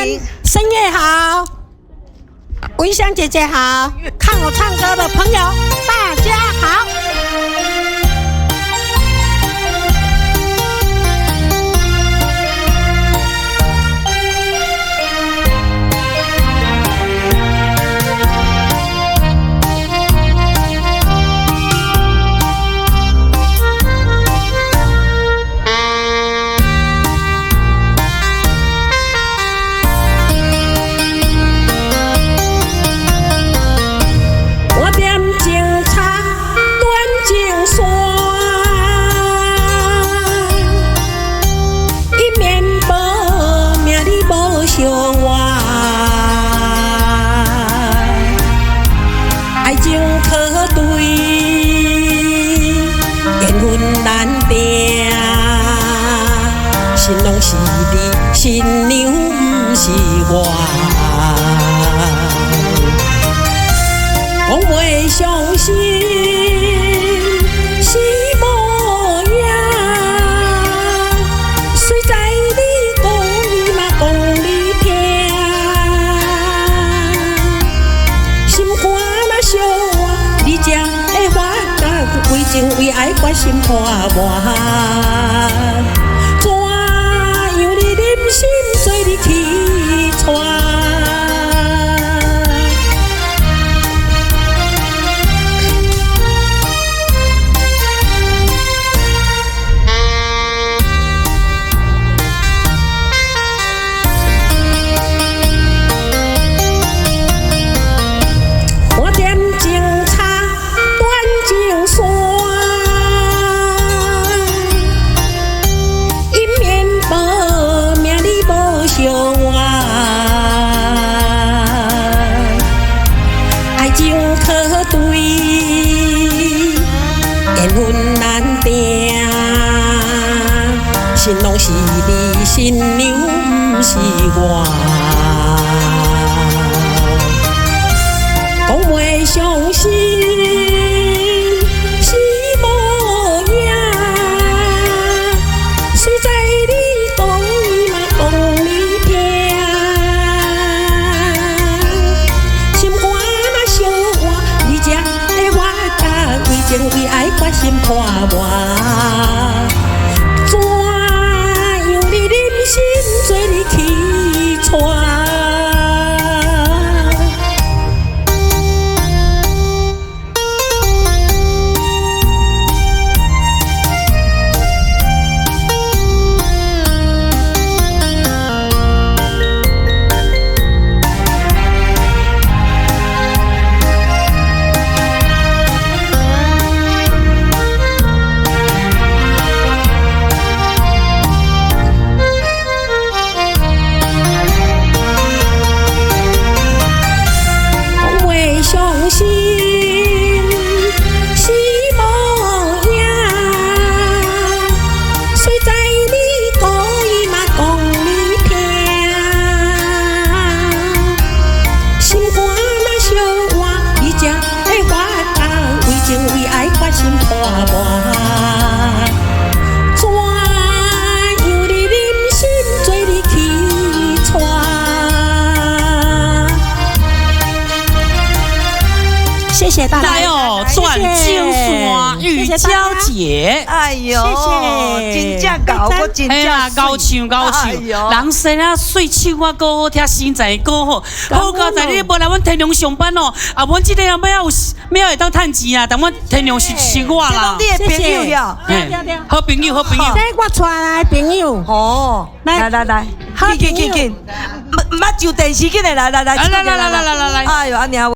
安，深夜好，文香姐姐好，看我唱歌的朋友大家好。我點情茶斷情線，一面無命你無相還，愛情可對，緣分難定，新郎是你，新娘毋是我。講袂相信是無影，雖知你講伊嘛講你聽，心肝若相換，你才會發覺為情為愛決心破磨。怎樣你忍心做你去娶？我點情茶斷情線，一面無命你無相還，愛情可對，緣分難定，新郎是你，新娘毋是我。講袂相信是無影，雖知你講伊嘛講你聽，心肝若相換，你才會發覺為情為愛決心破磨。怎樣你忍心做你去娶？講袂相信是無影，雖知你講伊嘛講你聽，心肝若相換，你才會發覺為情為愛決心破磨。怎樣你忍心做你去娶？謝謝大家。來哦，斷情線玉嬌姐。哎呦，謝謝。真正𠢕，我真哎呀，正𠢕唱𠢕哎呦唱，人生啊，媠唱啊，閣好聽，身材閣好，好佳哉你無來阮天龍上班哦，啊，阮這個人欲有欲會當趁錢啊，但阮天龍是是我啦。這攏你的朋友呀？嘿，好朋友，好朋友。這我帶來的朋友。哦，來來來，好緊緊緊緊，毋捌上電視，緊來來來來，來來來來來來來。哎呦，按呢。